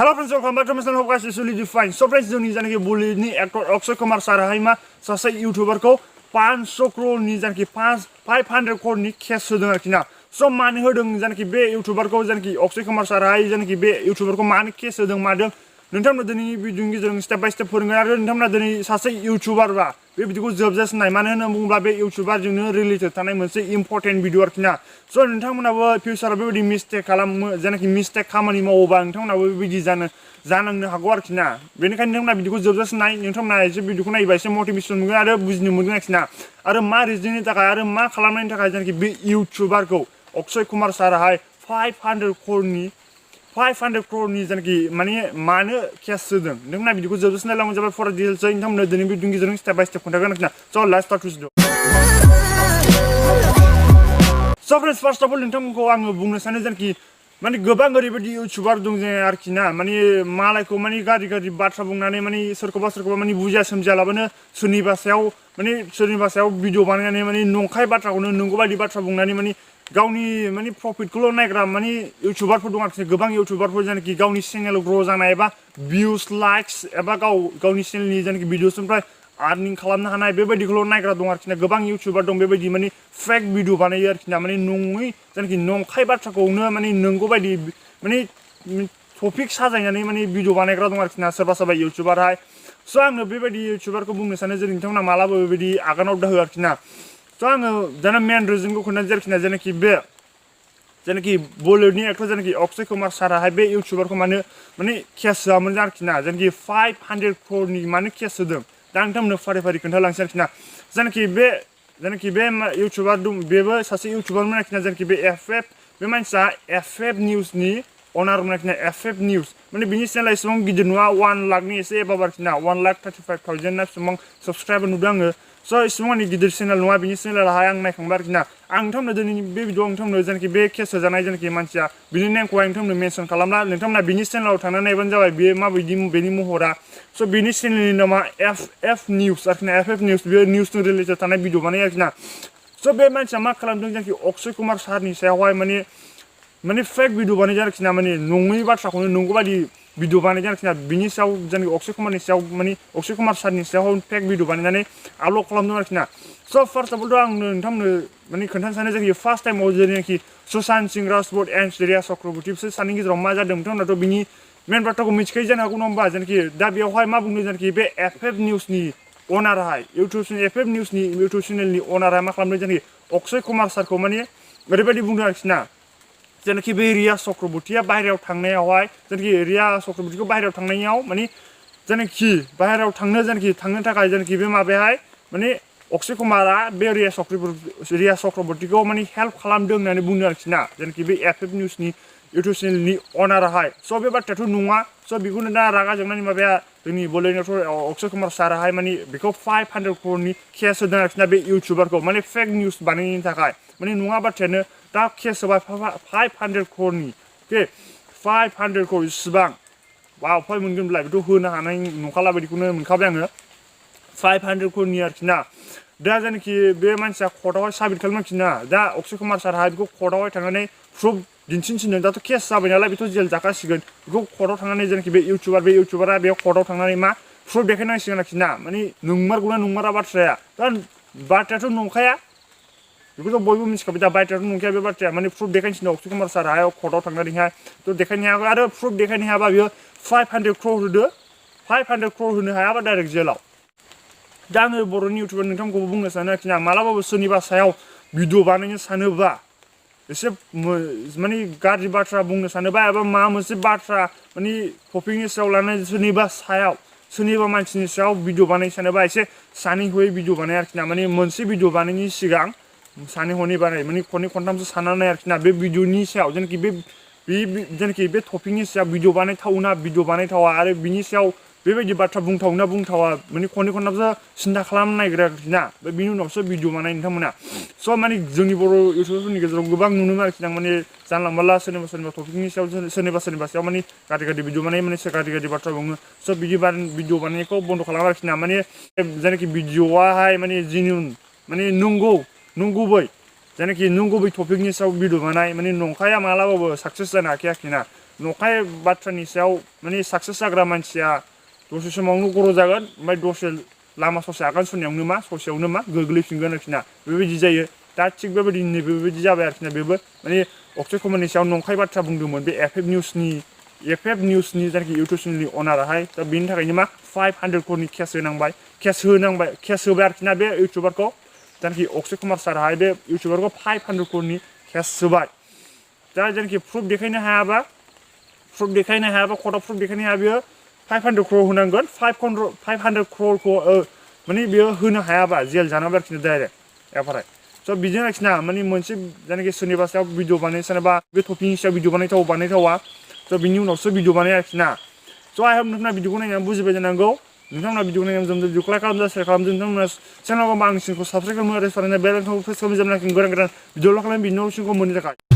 Hello friends, welcome back to my channel. Hope guys is really fine. So friends, जोंनि जानाखि बलिउडनि actor Akshay Kumar साराहाय मा सासे यूट्यूबरखौ 500 करोड़नि जानाखि 500 करोड़नि केस होदों आरोखि ना। सो मानो होदों जानाखि बे यूट्यूबरखौ जानाखि अक्षय कुमार साराहाय जानाखि बे यूट्यूबरखौ मानो केस होदों मादों नोंथांमोना दिनैनि भिडिअनि गेजेरजों स्टेप बाय स्टेप फोरोंगोन आरो नोंथांमोना दिनै सासे यूट्यूबर बा बे भिडिअखौ जोबजासिम नाय मानो होनना बुङोब्ला बे यूट्यूबरजोंनो रिलेटेड थानाय मोनसे इम्पोर्टेन्ट भिडिअ आरोखि ना। सो नोंथांमोनाबो फिउचाराव बेबायदि मिस्टेक खालामो जानाखि मिस्टेक खामानि मावोबा नोंथांमोनाबो बेबायदि जानांनो हागौ आरोखि ना। बेनिखायनो नोंथांमोना भिडिअखौ जोबजासिम नाय नोंथांमोना एसे भिडिअखौ नायोबा एसे मटिभेसन मोनगोन आरो बुजिनो मोनगोन आरोखि ना। आरो मा रिजननि थाखाय आरो मा खालामनायनि थाखाय जानाखि बे यूट्यूबरखौ अक्षय कुमार साराहाय 500 करोड़नि जानाखि माने मानो केस होदों नोंथांमोना भिडिअखौ जोबजासिम नायलांबानो जाबाय फर डिटेल्स नोंथांमोना दिनै भिडिअनि गेजेरजों स्टेप बाय स्टेप खोन्थागोन आरोखि ना। स' लेट्स स्टार्ट दिस भिडिअ। स' फ्रेन्ड्स फार्स्ट अफ अल नोंथांमोनखौ आङो बुंनो सानो जानाखि माने गोबां ओरैबायदि यूट्यूबर दं जे आरोखि ना माने मालायखौ माने गाज्रि बाथ्रा बुंनानै माने सोरखौबा माने बुजिया सोमजियालाबानो सोरनिबा सायाव भिडिअ बानायनानै माने नंखाय बाथ्राखौनो नंगौ बायदि बाथ्रा बुंनानै माने गावनि माने प्रफिटखौल' नायग्रा माने यूट्यूबरफोर दं आरोखि गोबां यूट्यूबरफोर जानाखि गावनि चेनेल ग्र' जानाय एबा भिउस लाइक्स एबा गावनि चेनेलनि जानाखि भिडिअसनिफ्राय आर्निं खालामनो हानाय बेबायदिखौल' नायग्रा दं आरोखि ना। गोबां यूट्यूबर दं बेबायदि माने फेक भिडिअ बानायो आरोखि ना माने नङै जानाखि नंखाय बाथ्राखौनो माने नंगौ बायदि माने टपिक साजायनानै माने भिडिअ बानायग्रा दं आरोखि ना सोरबा यूट्यूबारहाय। स' आङो बेबायदि यूट्यूबारखौ बुंनो सानो जे नोंथांमोना मालाबा बेबायदि आगानाव दाहो आरोखि ना। स' आङो दाना मेन रिजनखौ खोन्थानोसै आरोखि ना जानाखि बे जानाखि बलिउडनि एक्टर जानाखि अक्षय कुमार साराहाय बे यूट्यूबरखौ माने केस होआमोन आरोखि ना जानाखि 500 करोड़नि मानो केस होदों दा नोंथांमोननो फारि खोन्थालांसै आरोखि ना। जानाखि बे यूट्यूबर दं बेबो सासे यूट्यूबरमोन आरोखि ना जानाखि बे मानसिया FF निउसनि अनारमोन आरोखि ना FF निउस माने बिनि चेनेला एसेबां गिदिर नङा 1 लाखनि एसे एबाब आरोखि ना 1,35,000 ना बेसेबां साबसक्राइबार नुदों आङो। स' एसेबां गिदिर चेनेल नङा बिनि चेनेलाहाय आं नायखांबाय आरोखि ना। आं नोंथांमोननो दिनैनि बे भिडिअ'आव नोंथांमोननो जानाखि बे केस होजानाय जानाखि मानसिया बिनि नेमखौहाय नोंथांमोननो मेनसन खालामला नोंथांमोना बिनि चेनेलाव थांनानै नायबानो जाबाय बेयो माबायदि बेनि महरा। स' बिनि चेनेलनि नामा FF निउस आरोखि ना FF निउस बेयो निउसजों रिलेटेड थानाय भिडिअ बानायो आरोखि ना। स' बे मानसिया मा खालामदों जानाखि अक्षय कुमार सारनि सायावहाय माने फेक भिडिअ बानायदों आरोखि ना माने नङै बाथ्राखौनो नंगौ बायदि भिडिअ बानायदों आरोखि ना। बिनि सायाव जानाखि अक्षय कुमारनि सायाव माने अक्षय कुमार सारनि सायाव फेक भिडिअ बानायनानै आपल'ड खालामदों आरोखि ना। स' फार्स्ट अफ अलथ' आं नोंथांमोननो माने खोन्थानो सानो जाखि फार्स्ट टाइमाव जेनाखि सुशांत सिंह राजपुत एन्ड रिया चक्रवर्ती बिसोर सानैनि गेजेराव मा जादों नोंथांमोनाथ' बिनि मेन बाथ्राखौ मिथिखायो जानो हागौ नङा होमबा जानाखि दा बेयावहाय मा बुंदों जानाखि बे FF निउसनि अनाराहाय FF निउसनि इउटुब चेनेलनि अनारा मा खालामदों जानाखि अक्षय कुमार सारखौ माने ओरैबायदि बुंदों आरोखि ना जानाखि बे रिया चक्रवर्तीया बाहेरायाव थांनायावहाय जानाखि रिया चक्रवर्तीखौ बाहेरायाव थांनायाव माने जानाखि बाहेरायाव थांनो थाखाय जानाखि बे माबायाहाय माने अक्षय कुमारा बे रिया चक्रवर्तीखौ माने हेल्प खालामदों होननानै बुंदों आरोखि ना जानाखि बे FF निउसनि इउटुब चेनेलनि अनाराहाय। स' बे बाथ्रायाथ' नङा। स' बेखौनो दा रागा जोंनानै माबाया जोंनि बलिउड एक्टर अक्षय कुमार साराहाय माने बेखौ 500 करोड़नि केस होदों आरोखि ना बे यूट्यूबरखौ माने फेक निउस बानायनायनि थाखाय माने नङा बाथ्रायानो दा केस होबाय 500 करोड़नि अके 500 करोड़ इसिबां बावहाय मोनगोनब्ला बेथ' होनो हानाय नंखाला बायदिखौनो मोनखाबाय आङो 500 करोड़नि आरोखि ना। दा जानाखि बे मानसिया कर्टआवहाय साबमिट खालामनांसिगोन ना दा अक्षय कुमार साराहाय बेखौ कर्टआवहाय थांनानै प्रुफ दिन्थिसिगोन दाथ' केस जाबाय नालाय बेथ' जेल जाखासिगोन बेखौ कर्टआव थांनानै जानाखि बे यूट्यूबारा बेयाव कर्टआव थांनानै मा प्रुफ देखायनांसिगोन आरोखि ना माने नंमारगौना नंमारा बाथ्राया दा बाथ्रायाथ' नंखाया बेखौथ' बयबो मिथिखाबाय दा बाथ्रायाथ' नंखाया बे बाथ्राया माने प्रुफ देखायनोसै अक्षय कुमार साराहाय कर्टआव थांनानैहाय थ' देखायनो हायाखै आरो प्रुफ देखायनो हायाबा बियो 500 करोड़ होदो 500 करोड़ होनो हायाबा डाइरेक्ट जेलाव। दा आङो बर'नि यूट्यूबर नोंथांखौबो बुंनो सानो आरोखि ना मालाबाबो सोरनिबा सायाव भिडिअ बानायनो सानोबा एसे माने गाज्रि बाथ्रा बुंनो सानोबा एबा माबा मोनसे बाथ्रा माने टपिकनि सायाव लानानै सोरनिबा मानसिनि सायाव भिडिअ बानायनो सानोबा एसे सानै हयै भिडिअ बानाय आरोखि ना माने मोनसे भिडिअ बानायनायनि सिगां सानै हनै बानाय माने खननै खनथामसो साननानै आरोखि ना बे भिडिअनि सायाव जेनाखि बे टपिकनि सायाव भिडिअ बानायथावा आरो बिनि सायाव बेबायदि बाथ्रा बुंथावा माने खननै खनथामसो सिन्था खालामनो नागिरो आरोखि ना बिनि उनावसो भिडिअ बानाय नोंथांमोना। स' माने जोंनि बर' यूट्यूबरफोरनि गेजेराव गोबां नुनो मोनो आरोखि ना माने जानला मोनला सोरनिबा टपिकनि सायाव सोरनिबा सायाव माने गाज्रि भिडिअ बानाय माने गाज्रि बाथ्रा बुङो। स' बिदि भिडिअ बानायनायखौ बन्द' खालाम आरोखि ना माने जायनाखि भिडिअआहाय माने जेन्युइन माने नंगुबै जायनाखि नंगुबै टपिकनि सायाव भिडिअ बानाय माने नंखाया मालाबाबो साक्सेस जानो हाखाया आरोखि ना नंखाय बाथ्रानि सायाव माने साक्सेस जाग्रा मानसिया दसे समावनो गर' जागोन ओमफ्राय दसे लामा ससे आगान सुरनायावनो मा ससेयावनो मा गोग्लैफिनगोन आरोखि ना बेबायदि जायो दा थिग बेबायदिनो बेबायदि जाबाय आरोखि ना बेबो माने अक्षय कुमारनि सायाव नंखाय बाथ्रा बुंदोंमोन बे एफएफ निउसनि जायखि इउटुब चेनेलनि अनाराहाय दा बेनि थाखायनो मा 500 क्र'रनि केस होबाय आरोखि ना बे इउटुबारखौ जायखि अक्षय कुमार साराहाय बे इउटुबारखौ 500 क्र'रनि केस होबाय दा जायखि प्रुफ देखायनो हायाबा कर्टआव प्रुफ देखायनो हाया बियो 500 क्र'र होनांगोन 500 क्र'रखौ माने बियो होनो हायाबा जेल जानांगौ आरोखि डाइरेक्ट एफआरआइ स' बिदिनो आरोखि ना माने मोनसे जायनाखि सोरनिबा सायाव भिडिअ बानाय सोरनिबा बे टपिकनि सायाव भिडिअ बानायथावा स' बिनि उनावसो भिडिअ बानाय आरोखि ना स' आइ हप नोंथांना भिडिअखौ नायनानै बुजिबाय जानांगौ नोंथांमोना भिडिअखौ नायनानै जों भिडिअखौ लाइक खालामदो शेयार खालामदो नोंथांमोना चेनेलखौ आंनिसिमखौ साबसक्राइब खालामो आरो बेल आइकनखौ प्रेस खालामो जेब्ला गोदान भिडिअ खालामो बिनि नटिफिकेसनखौ मोननो थाखाय